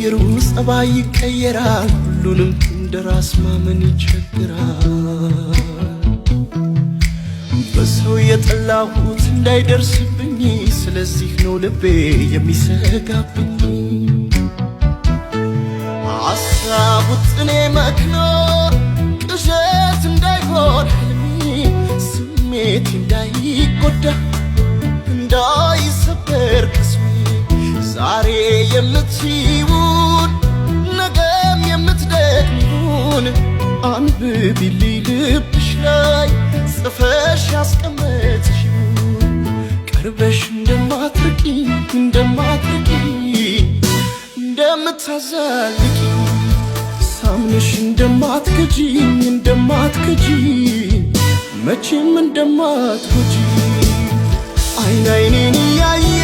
ሲቀያየሩ ጸባይ ይቀየራል። ሁሉንም እንደ ራስ ማመን ይቸግራል። በሰው የጠላሁት እንዳይደርስብኝ፣ ስለዚህ ነው ልቤ የሚሰጋብኝ። ሐሳቡ ጥኔ መክኖ ቅዠት እንዳይሆን ህልሜ፣ ስሜት እንዳይጎዳ እንዳይሰበር ቅስሜ፣ ዛሬ የምትይውን ነገም የምትደግሚውን አንብቢልኝ ልብሽ ላይ ጽፈሽ ያስቀመጥሽውን፣ ቀርበሽ እንደማትርቂኝ እንደማትርቂኝ እንደምታዛልቂ፣ ሳምንሽ እንደማትከጂኝ እንደማትከጂኝ መቼም እንደማትጎጂ፣ አይን አይኔን እያየሽ።